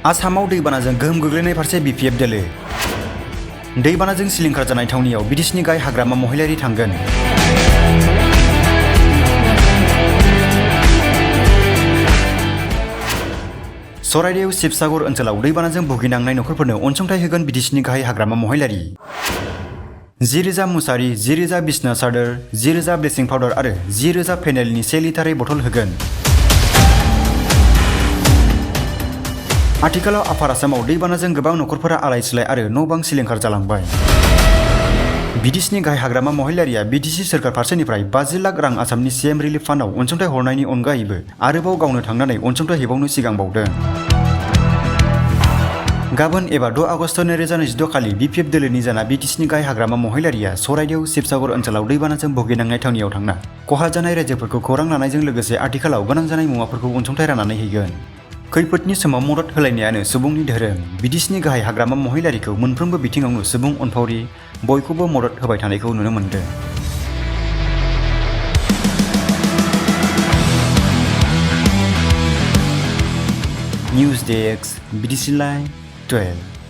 आसामाव दैबानाजों गोहोम गोग्लैनाय फारसे बिपिएफ दोलो। दैबानाजों सिलिंखार जानाय थावनियाव बिटिसिनि गाहाय हाग्रामा महिलारि थांगोन। चराइदेव शिबसागर ओनसोलाव दैबानाजों भुगिनांनाय नखरफोरनो अनसुंथाइ होगोन बिटिसिनि गाहाय हाग्रामा महिलारि। 10,000 मुसारि, 10,000 बिसना चादर, 10,000 ब्लिचिं पाउडार आरो 10,000 फेनेलनि 1 लिटारै बथल होगोन। आथिखालाव आफार आसामाव दैबानाजों गोबां नखरफोरा आलाय-सिलाय आरो न'-बां सिलिंखार जालांबाय। बिटिसिनि गाहाय हाग्रामा महिलारिया बिटिसि सोरखार फारसेनिफ्राय 50 लाख रां आसामनि सीएम रिलिफ फान्डआव अनसुंथाइ हरनायनि अनगायैबो आरोबाव गावनो थांनानै अनसुंथाइ हैबावनो सिगांबावदों। गाबोन एबा 6 आगस्ट 2026 खालि बिपिएफ दोलोनि जाना बिटिसिनि गाहाय हाग्रामा महिलारिया चराइदेव शिबसागर ओनसोलाव दैबानाजों भुगिनांनाय थावनियाव थांना खहा जानाय रायजोफोरखौ खौरां लानायजों लोगोसे आथिखालाव गोनां जानाय मुवाफोरखौ अनसुंथाइ राननानै हैगोन। खैफोदनि समाव मदद होलायनायानो सुबुंनि धोरोम। बिटिसिनि गाहाय हाग्रामा महिलारिखौ मोनफ्रोमबो बिथिङावनो सुबुं अनफावरि बयखौबो मदद होबाय थानायखौ नुनो मोनदों। News desk BTC live 12।